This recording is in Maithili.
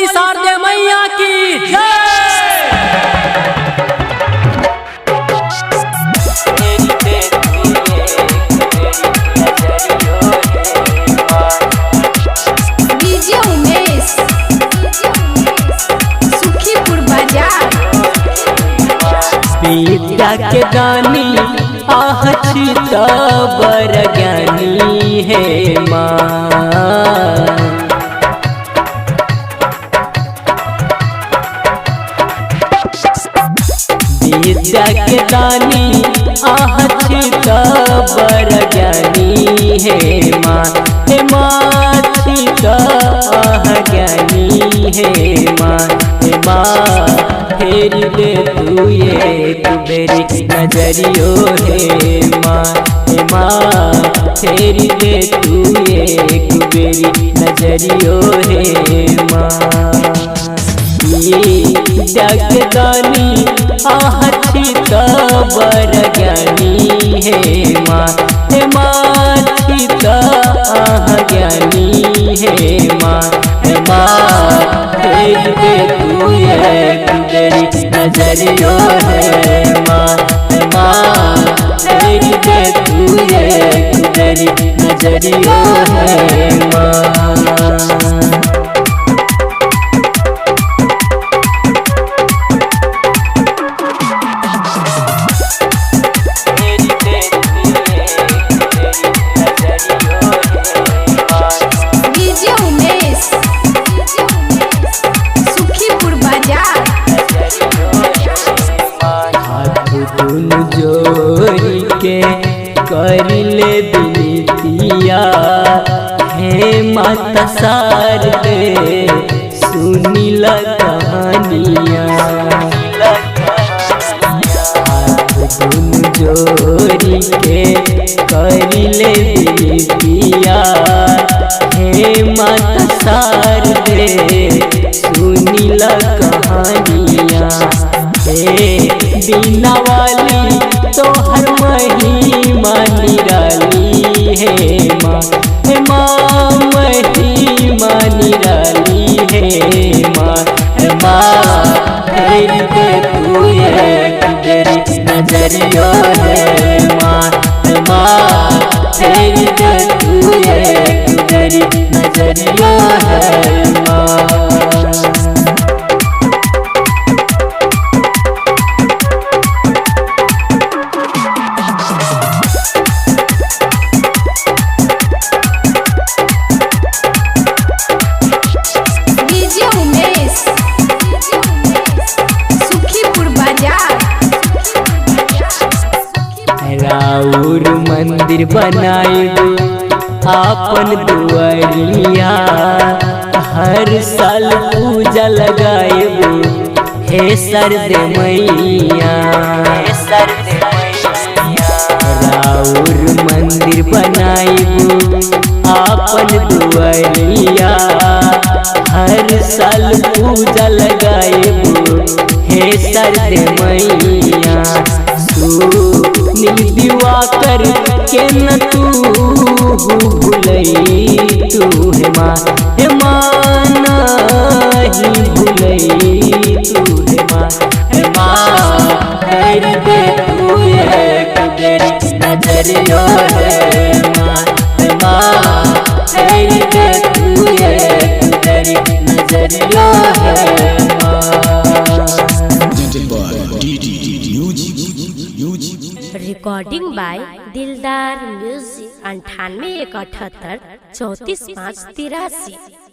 बोली शारदे मैया की जय। डीजे उमेश, सुखीपुर बाजार। विद्या के दानी आह छी बर ज्ञानी हे माँ। विद्या के दानी आह छी बर ज्ञानी हे माँ, हे माँ छी आह ज्ञानी हे माँ, हे माँ फेर दे तू एक बेरी नजरियो हे माँ, हे माँ फेर दे तू एक बेरी नजरियो हे माँ। जगदानी आह छी बर ज्ञानी हे माँ, हे माँ छी आह ज्ञानी हे माँ, हे माँ फेर दे तू एक बेरी नजरियो हे माँ, हे माँ फेर दे तू एक बेरी नजरियो हे माँ। डीजे उमेश, सुखीपुर बाजार। हाथ दुनु जोड़ के कर ले विनतिया हे माता शारदे सुनी ला कहानिया। हाथ दुनु जोड़ के कर ले विनतिया हे माता शारदे सुनी ला कहानिया। हे बीना वाली तोहर महिमा निराली हे माँ, हे माँ महिमा निराली हे माँ, हे माँ फेर दे तू एक बेरी नजरियो हे माँ, हे माँ फेर दे तू एक बेरी नजरियो हे माँ। डीजे उमेश, सुखीपुर बाजार। राउर मंदिर बनाइब आपन दुआरिया हर साल पूजा लगाइब हे शारदे मैया। राउर मंदिर बनाइब आपन दुआरिया हर साल पूजा लगाइब हे शारदे मैया। सुनील दिवाकर के न तू भूलई तू हे माँ, हे माँ नाही भूलई तू हे माँ, हे माँ फेर दे तू एक बेरी नजरियो हे माँ, हे माँ फेर दे तू एक बेरी नजरियो हे माँ। Presented by DD Music Music. Recording by Dildar music 98 178 34 5 83।